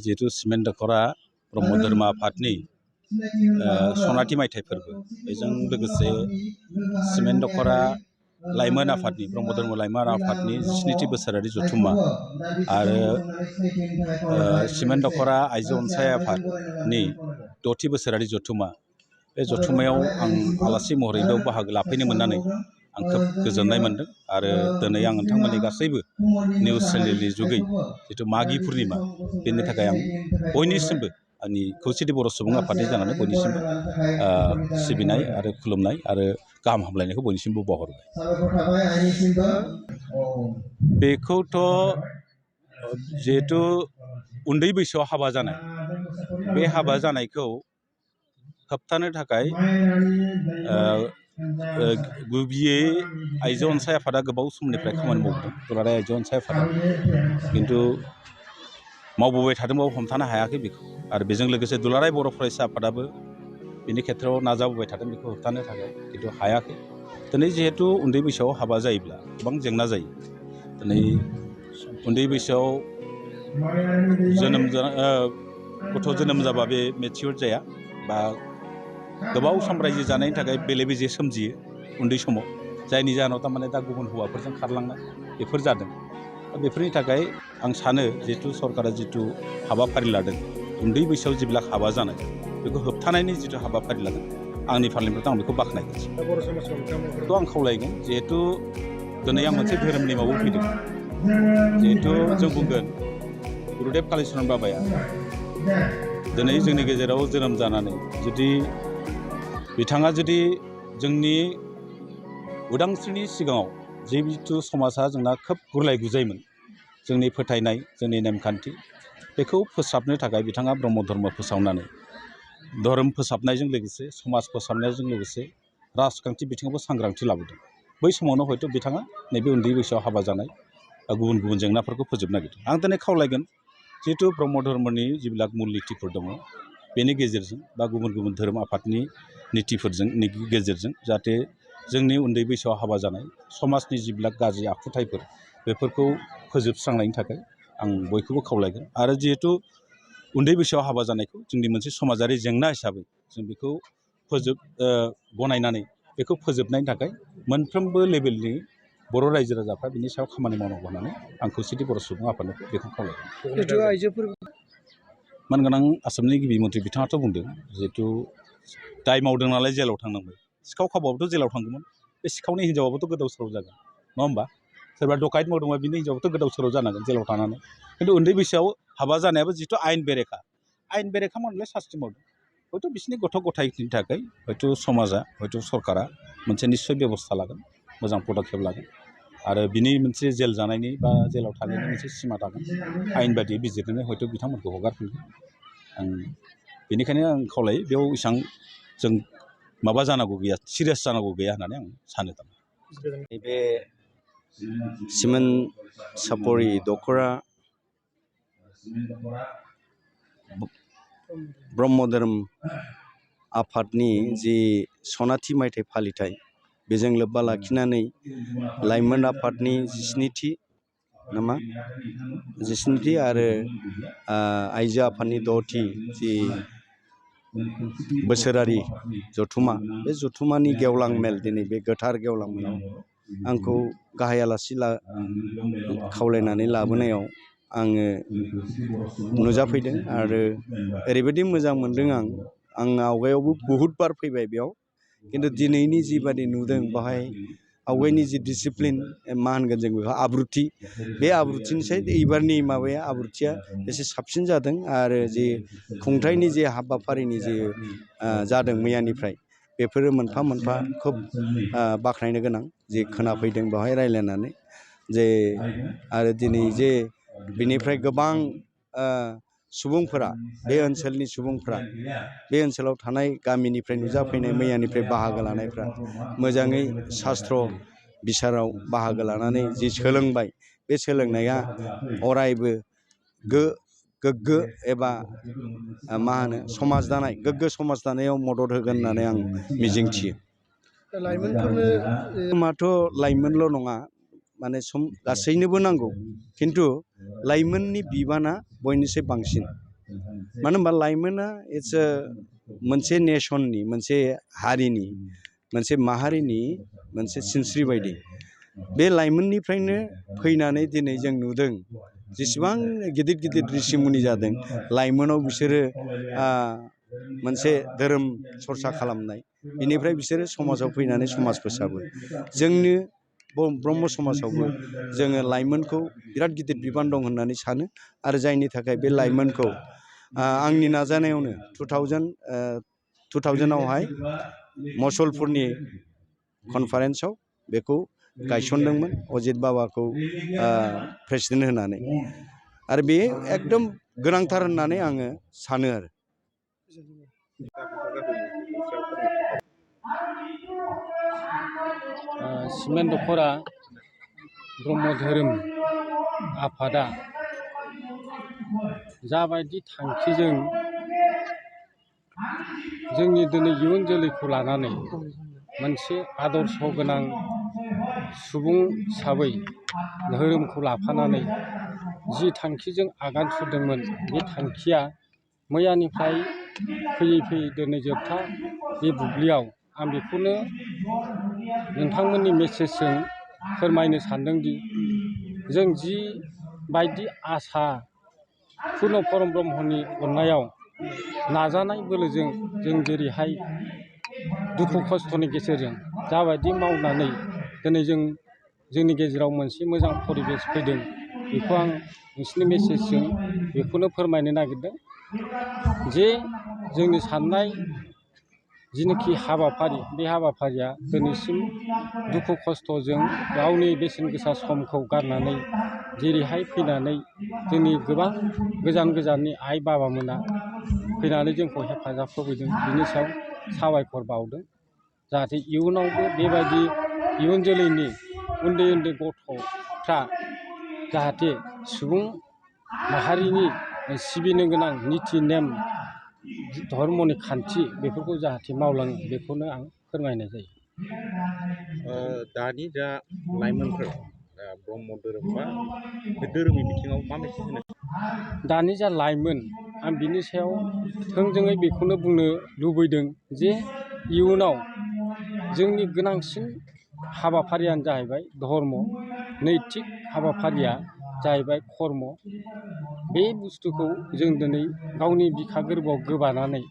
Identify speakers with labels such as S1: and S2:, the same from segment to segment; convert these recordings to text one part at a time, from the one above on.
S1: जिहेतु सिमेन्ट दखरा ब्रह्म धर्म आफादनि सनाथि मायथाइ फोरबो बेजों लोगोसे सिमेन्ट दखरा लाइमोन आफादनि ब्रह्म धर्म लाइमोन आफादनि 17थि बोसोरारि जथुम्मा आरो सिमेन्ट दखरा आइजो अनसाय आफादनि 6थि बोसोरारि जथुम्मा बे जथुम्मायाव आं आलासि महरै बेयाव बाहागो लाफैनो मोननानै आं खोब गोजोननाय मोनदों आरो दिनै आं नोंथांमोननि गासैबो निउस चेनेलनि जुगै जिथु मागि पुर्निमा बेनि थाखाय आं बयनिसिमबो आंनि खौसेथि बर' सुबुं आफादनि जानानै बयनिसिमबो सिबिनाय आरो खुलुमनाय आरो गाहाम हामलायनायखौ बयनिसिमबो बावहरबाय। बेखौथ' जिहेतु उन्दै बैसोआव हाबा जानाय बे हाबा जानायखौ होबथानो थाखाय गुबैयै आइजो अनसाय आफादा गोबाव समनिफ्राय खामानि मावदों दुलाराय आइजो अनसाय आफादा खिन्थु मावबोबाय थादोंबाबो हमथानो हायाखै बेखौ आरो बेजों लोगोसे दुलाराय बर' फरायसा आफादाबो बेनि खेथ्रआव नाजाबोबाय थादों बेखौ होबथानो थाखाय खिन्थु हायाखै। दिनै जिहेतु उन्दै बैसोआव हाबा जायोब्ला गोबां जेंना जायो। दिनै उन्दै बैसोआव गथ' जोनोम जाबा बे मेचियर जाया बा गोबाव सम रायजो जानायनि थाखाय बेले बेजे सोमजियो उन्दै समाव जायनि जाहोनाव थारमाने दा गुबुन हौवाफोरजों खारलांनाय बेफोर जादों। बेफोरनि थाखाय आं सानो जिहेतु सरकारा जिथु हाबाफारि लादों उन्दै बैसोआव जेब्ला हाबा जानाय बेखौ होबथानायनि जिथु हाबाफारि लादों आंनि फारनिफ्राय आं बेखौ बाख्नायगोन। आं खावलायगोन जिहेतु दिनै आं मोनसे धोरोम नेमावबो फैदों जिहेतु जों बुंगोन गुरुदेब कालिचरन बाबाया दिनै जोंनि गेजेराव जोनोम जानानै जुदि बिथाङा जुदि जोंनि उदांस्रिनि सिगाङाव जिहेतु समाजा जोंना खोब गुरलाय गुजायमोन जोंनि फोथायनाय जोंनि नेमखान्थि बेखौ फोसाबनो थाखाय बिथाङा ब्रह्म धर्म फोसावनानै धोरोम फोसाबनायजों लोगोसे समाज फोसाबनायजों लोगोसे राजखान्थि बिथिङावबो सांग्रांथि लाबोदों। बै समावनो हयथ' बिथाङा नैबे उन्दै बैसोआव हाबा जानाय गुबुन गुबुन जेंनाफोरखौ फोजोबनो नागिरदों। आं दिनै खावलायगोन जिहेतु ब्रह्म धर्मनि जिবিলাক मुल नितिफोर दङ बेनि गेजेरजों बा गुबुन गुबुन धोरोम आफादनि नितिफोरजों गेजेरजों जाहाथे जोंनि उन्दै बैसोआव हाबा जानाय समाजनि जिবিলাক गाज्रि आखुथायफोर बेफोरखौ फोजोबस्रांनायनि थाखाय आं बयखौबो खावलायगोन। आरो जिहेतु उन्दै बैसोआव हाबा जानायखौ जोंनि मोनसे समाजारि जेंना हिसाबै जों बेखौ गनायनानै बेखौ फोजोबनायनि थाखाय मोनफ्रोमबो लेभेलनि बर' रायजो राजाफ्रा बिनि सायाव खामानि मावनांगौ होननानै आं खौसेथि बर' सुबुं आफादनिफ्राय बेखौ खावलायगोन। मानगोनां आसामनि गिबि मन्थ्रि बिथाङाथ' बुंदों जिहेतु दाय मावदों नालाय जेलाव थांनांबाय। सिखाव खावबाबोथ' जेलाव थांगौमोन। बे सिखावनि हिनजावाबोथ' गोदाव सोराव जागोन नङा होमबा? सोरबा डकायत मावदोंबा बिनि हिनजावाबोथ' गोदाव सोराव जानांगोन जेलाव थानानै। खिन्थु उन्दै बैसोआव हाबा जानायाबो जिहेतु आयेन बेरेखा मावनायलाय सास्ति मावदों। हयथ' बिसोरनि गथ' गथायनि थाखाय हयथ' समाजा हयथ' सरकारा मोनसे निस्सय बेबस्था लागोन मोजां पदक्षेप लागोन आरो बिनि मोनसे जेल जानायनि बा जेलाव थानायनि मोनसे सिमा थागोन आयेन बायदियै बिजिरनानै हयथ' बिथांमोनखौ हगारफिनगोन। बेनिखायनो आं खावलायो बेयाव एसेबां जों माबा जानांगौ गैया सिरियास जानांगौ गैया होननानै आं सानो।
S2: नैबे सिमेन्ट सापरि दखरा ब्रह्म धोरोम आफादनि जि सनाथि मायथाइ फालिथाय बेजों लोब्बा लाखिनानै लाइमोन आफादनि 17थि आरो आइजो आफादनि 6थि जि बोसोरारि जथुम्मा बे जथुम्मानि गेवलां मेल दिनै बे गोथार गेवलां मेलाव आंखौ गाहाय आलासि खावलायनानै लाबोनायाव आङो नुजाफैदों आरो ओरैबायदि मोजां मोनदों आं आवगायावबो बहुद बार फैबाय बेयाव खिन्थु दिनैनि जिबादि नुदों बाहाय आवगायनि जि डिसिप्लिन मा होनगोन जों बेखौ आब्रुथि बे आब्रुथिनिसाय एबारनि माबाया आब्रुथिया एसे साबसिन जादों आरो जि खुंथायनि जे हाबाफारिनि जे जादों मैयानिफ्राय बेफोरो मोनफा मोनफा खोब बाख्नायनो गोनां जे खोनाफैदों बेवहाय रायज्लायनानै जे आरो दिनै जे बिनिफ्राय गोबां सुबुंफोरा बे ओनसोलनि सुबुंफोरा बे ओनसोलाव थानाय गामिनिफ्राय नुजाफैनाय मैयानिफ्राय बाहागो लानायफ्रा मोजाङै सास्त्र बिसाराव बाहागो लानानै जि सोलोंबाय बे सोलोंनाया अरायबो गोग्गो एबा मा होनो समाज दानाय गोग्गो समाज दानायाव मदद होगोन होननानै आं मिजिंथियो। धोरोमाथ' लाइमोनल' नङा माने गासैनोबो नांगौ खिन्थु लाइमोननि बिबाना बयनिख्रुइ बांसिन मानो होनबा लाइमोना मोनसे नेसननि मोनसे हारिनि मोनसे माहारिनि मोनसे सिनस्रि बायदि बे लाइमोननिफ्रायनो फैनानै दिनै जों नुदों जेसेबां गिदिर गिदिर ऋषिमुनि जादों लाइमोनाव बिसोरो मोनसे धोरोम सरसा खालामनाय बेनिफ्राय बिसोरो समाजाव फैनानै समाज फोसाबो जोंनि ब्रह्म समाजावबो जोङो लाइमोनखौ बिराद गिदिर बिबान दं होननानै सानो आरो जायनि थाखाय बे लाइमोनखौ आंनि नाजानायावनो 2000आवहाय मसलपुरनि कनफारेन्सआव बेखौ गायसनदोंमोन अजित बाबाखौ प्रेसिडेन्ट होनानै आरो बे एकदम गोनांथार होननानै आङो सानो आरो
S3: सिमेन्ट दख'रा ब्रह्म धोरोम आफादा जाबायदि थांखिजों जोंनि दिनै इयुन जोलैखौ लानानै मोनसे आदर्श गोनां सुबुं हिसाबै धोरोमखौ लाफानानै जि थांखिजों आगान सुरदोंमोन बे थांखिया मैयानिफ्राय फैयै फैयै दिनै जोबथा बे बुब्लियाव आं बेखौनो नोंथांमोननि मेसेजजों फोरमायनो सानदोंदि जों जि बायदि आसा पुर्न परम ब्रह्मनि अननायाव नाजानाय बोलोजों जों जेरैहाय दुखु खस्थ'नि गेजेरजों जाबायदि मावनानै दिनै जोंनि गेजेराव मोनसे मोजां परिबेस फैदों बेखौ आं नोंसिनि मेसेजजों बेखौनो फोरमायनो नागिरदों जे जोंनि साननाय जिनोखि हाबाफारि बे हाबाफारिया दिनैसिम दुखु खस्थ'जों गावनि बेसेन गोसा समखौ गारनानै जेरैहाय फैनानै जोंनि गोबां गोजान गोजाननि आइ बाबामोना फैनानै जोंखौ हेफाजाब होफैदों बिनि सायाव साबायखर बावदों जाहाथे इयुनावबो बेबायदि इयुन जोलैनि उन्दै उन्दै गथ'फ्रा जाहाथे सुबुं माहारिनि सिबिनो गोनां निति नेम धर्मनि खान्थि बेफोरखौ जाहाथे मावलाङो बेखौनो आं फोरमायनाय जायो।
S1: दानि जा लाइमोनफोर ब्रह्म धोरोम बा बे धोरोमनि बिथिङाव मा मेसेज होनो
S3: दानि जा लाइमोन आं बिनि सायाव थोंजोङै बेखौनो बुंनो लुबैदों जे इयुनाव जोंनि गोनांसिन हाबाफारियानो जाहैबाय धर्म नैतिक हाबाफारिया जाहैबाय कर्म बे बुस्थुखौ जों दिनै गावनि बिखा गोरबोआव गोबानानै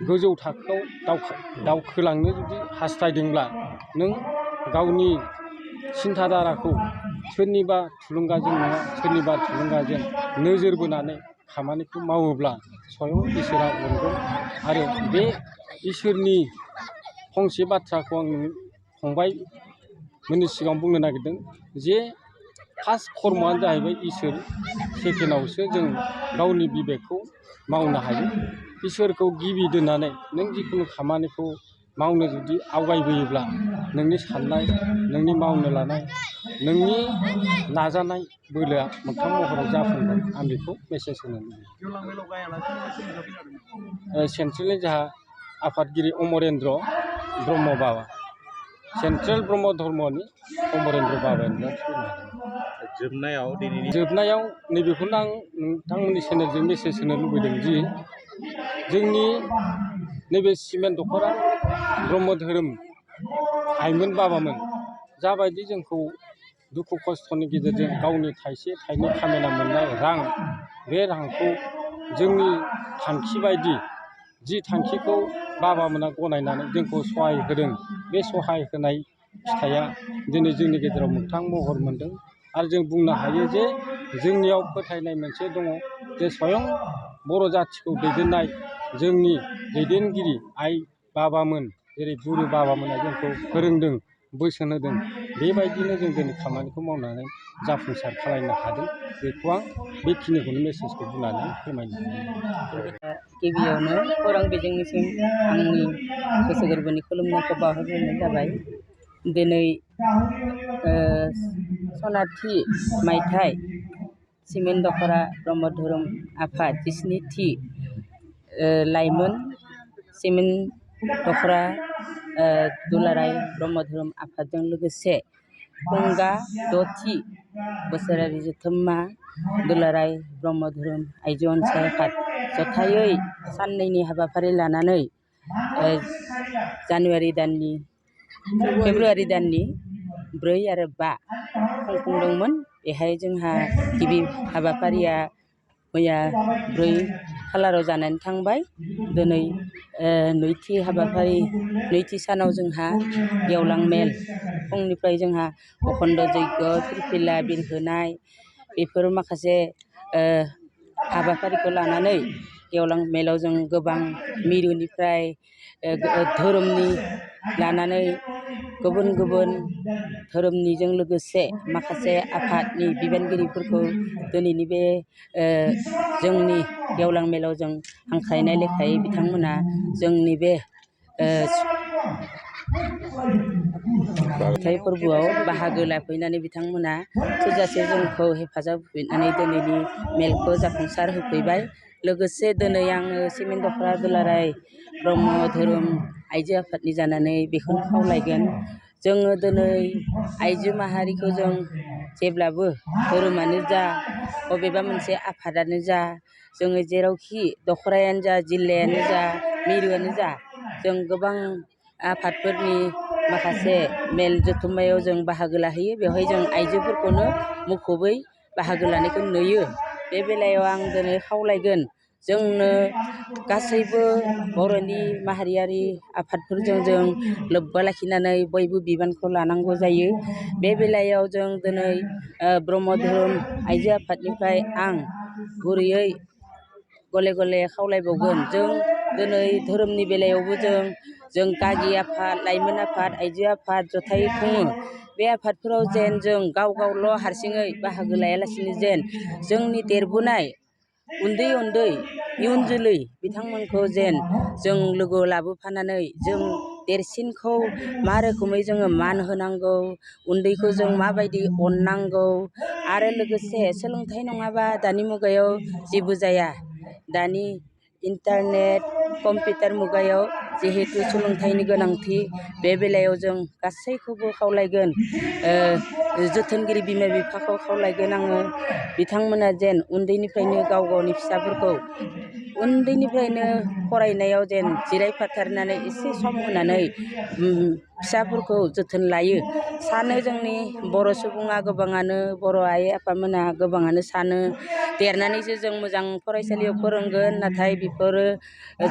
S3: गोजौ थाखोआव दावखोलांनो जुदि हास्थायदोंब्ला नों गावनि सिन्थाधाराखौ सोरनिबा थुलुंगाजों नङा सोरनिबा थुलुंगाजों नोजोर बोनानै खामानिखौ मावोब्ला स्वयं इसोरा अनगोन आरो बे इसोरनि फंसे बाथ्राखौ आं फंबायमोननि सिगाङाव बुंनो नागिरदों जे फार्स्ट कर्मआनो जाहैबाय इसोर सेकेन्डआवसो जों गावनि बिबेकखौ मावनो हायो इसोरखौ गिबि दोननानै नों जिखुनु खामानिखौ मावनो जुदि आवगायबोयोब्ला नोंनि साननाय नोंनि मावनो लानाय नोंनि नाजानाय बोलोआ मोगथां महराव जाफुंगोन आं बेखौ मेसेज होनो लुबैयो। सेन्ट्रेलनि जोंहा आफादगिरि अमरेन्द्र ब्रह्म बाबा सेन्ट्रेल ब्रह्म धर्मनि अमरेन्द्र बाबायानो जोबनायाव नैबेखौनो आं नोंथांमोननि चेनेलजों मेसेज होनो लुबैदों जि जोंनि नैबे सिमेन्ट दख'रा ब्रह्म धोरोम आइमोन बाबामोन जाबायदि जोंखौ दुखु खस्थ'नि गेजेरजों गावनि थाइसे थाइनै खामायना मोननाय रां बे रांखौ जोंनि थांखि बायदि जि थांखिखौ बाबामोना गनायनानै जोंखौ सहाय होदों बे सहाय होनाय फिथाइया दिनै जोंनि गेजेराव मोगथां महर मोनदों आरो जों बुंनो हायो जे जोंनियाव फोथायनाय मोनसे दङ जे स्वयं बर' जाथिखौ दैदेननाय जोंनि दैदेनगिरि आइ बाबामोन जेरै गुरु बाबामोना जोंखौ फोरोंदों बोसोन होदों बेबायदिनो जों दिनै खामानिखौ मावनानै जाफुंसार खालामनो हादों बेखौ आं बेखिनिखौनो मेसेजखौ बुंनानै फोरमायनो हायो।
S4: गिबियावनो खौरां बिजोंनिसिम आंनि गोसो गोरबोनि खुलुमनायखौ बावहरग्रोनाय जाबाय। दिनै सनाथि मायथाइ सिमेन्ट दख'रा ब्रह्म धोरोम आफाद जिस्निथि लाइमोन सिमेन्ट दख'रा दुलाराय ब्रह्म धोरोम आफादजों लोगोसे खुंगा 6थि बोसोरारि जथुम्मा दुलाराय ब्रह्म धोरोम आइजो अनसाय आफाद जथायै साननैनि हाबाफारि लानानै फेब्रुवारि दाननि 4 आरो 5 खुंदोंमोन। बेहाय जोंहा गिबि हाबाफारिया मैया 4 खालाराव जानानै थांबाय। दिनै नैथि सानाव जोंहा गेवलां मेल फुंनिफ्राय जोंहा अखण्ड जय्ग फिरफिला बिरहोनाय बेफोर माखासे हाबाफारिखौ लानानै गेवलां मेलाव जों गोबां मिरुनिफ्राय धोरोमनि लानानै गुबुन गुबुन धोरोमनिजों लोगोसे माखासे आफादनि बिबानगिरिफोरखौ दिनैनि बे जोंनि गेवलां मेलाव जों हांख्रायनाय लेखायै बिथांमोना जोंनि बे खुंथाइ फोरबोआव बाहागो लाफैनानै बिथांमोना थोजासे जोंखौ हेफाजाब होफैनानै दिनैनि मेलखौ जाफुंसार होफैबाय। लोगोसे दिनै आङो सिमेन्ट दख'रा दुलाराय ब्रह्म धोरोम आइजो आफादनि जानानै बेखौनो खावलायगोन। जोङो दिनै आइजो माहारिखौ जों जेब्लाबो धोरोमानो जा बबेबा मोनसे आफादानो जा जोङो जेरावखि दख'रायानो जा जिल्लायानो जा मिरुआनो जा जों गोबां आफादफोरनि माखासे मेल जथुम्मायाव जों बाहागो लाहैयो। बेवहाय जों आइजोफोरखौनो मुखुबै बाहागो लानायखौ नुयो। बे बेलायाव आं दिनै खावलायगोन जोंनो गासैबो बर'नि माहारियारि आफादफोरजों जों लोब्बा लाखिनानै बयबो बिबानखौ लानांगौ जायो। बे बेलायाव जों दिनै ब्रह्म धोरोम आइजो आफादनिफ्राय आं गुरैयै गले गले खावलायबावगोन। जों दिनै धोरोमनि बेलायावबो जों गागि आफाद लाइमोन आफाद आइजो आफाद जथायै खुङो। बे आफादफोराव जेन जों गाव गावल' हारसिङै बाहागो लायालासिनो जेन जोंनि देरबोनाय उन्दै इयुन जोलै बिथांमोनखौ जेन जों लोगोआव लाबोफानानै जों देरसिनखौ मा रोखोमै जोङो मान होनांगौ, उन्दैखौ जों माबायदि अननांगौ आरो लोगोसे सोलोंथाइ नङाबा दानि मुगायाव जेबो जाया। दानि इन्टारनेट कम्पिउटार मुगायाव जिहेतु सोलोंथाइनि गोनांथि बे बेलायाव जों गासैखौबो खावलायगोन। जोथोनगिरि बिमा बिफाखौ खावलायगोन आङो बिथांमोना जेन उन्दैनिफ्रायनो गाव गावनि फिसाफोरखौ उन्दैनिफ्रायनो फरायनायाव जेन जिरायफाथारनानै एसे सम होनानै फिसाफोरखौ जोथोन लायो। सानो जोंनि बर' सुबुङा गोबाङानो बर' आइ आफामोना गोबाङानो सानो देरनानैसो जों मोजां फरायसालियाव फोरोंगोन। नाथाय बेफोरो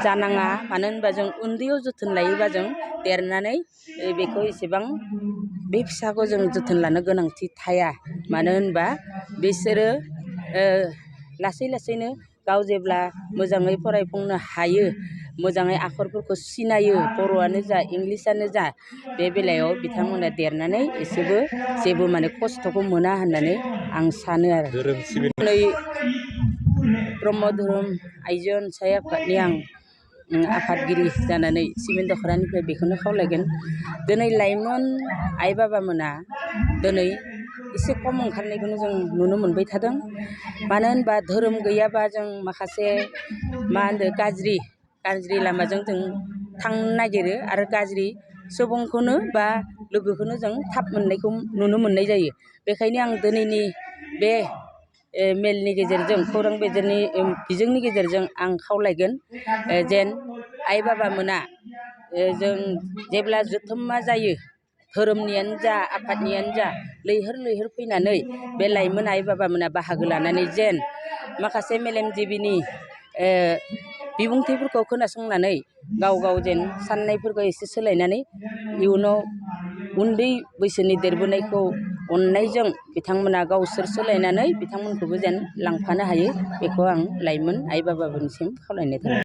S4: जानाङा। मानो होनबा जों उन्दैयाव जोथोन लायोबा जों देरनानै बेखौ एसेबां बे फिसाखौ जों जोथोन लानो गोनांथि थाया। मानो होनबा बिसोरो लासै लासैनो गाव जेब्ला मोजाङै फरायफुंनो हायो, मोजाङै आखरफोरखौ सिनायो, बर'आनो जा इंलिसानो जा बे बेलायाव बिथांमोना देरनानै एसेबो जेबो माने खस्थ'खौ मोना होननानै आं सानो आरो। दिनै ब्रह्म धोरोम आइजो अनसाय आफादनि आं आफादगिरि जानानै सिमेन्ट दख'रानिफ्राय बेखौनो खावलायगोन। दिनै लाइमोन आइ बाबामोना दिनै एसे खम ओंखारनायखौनो जों नुनो मोनबाय थादों। मानो होनबा धोरोम गैयाबा जों माखासे गाज्रि लामाजों जों थांनो नागिरो आरो गाज्रि सुबुंखौनो बा लोगोखौनो जों थाब मोननायखौ नुनो मोननाय जायो। बेखायनो आं दिनैनि बे मेलनि गेजेरजों खौरां बिजोंनि गेजेरजों आं खावलायगोन जेन आइ बाबामोना जों जेब्ला जथुम्मा जायो धोरोमनियानो जा आफादनियानो जा लैहोर फैनानै बे लाइमोन आइ बाबामोना बाहागो लानानै जेन माखासे मेलेमजिबिनि बिबुंथिफोरखौ खोनासंनानै गाव गाव जेन साननायफोरखौ एसे सोलायनानै इयुनाव उन्दै बैसोनि देरबोनायखौ अननायजों बिथांमोना गावसोर सोलायनानै बिथांमोनखौबो जेन लांफानो हायो। बेखौ आं लाइमोन आइ बाबामोननिसिम खावलायनाय थाबाय।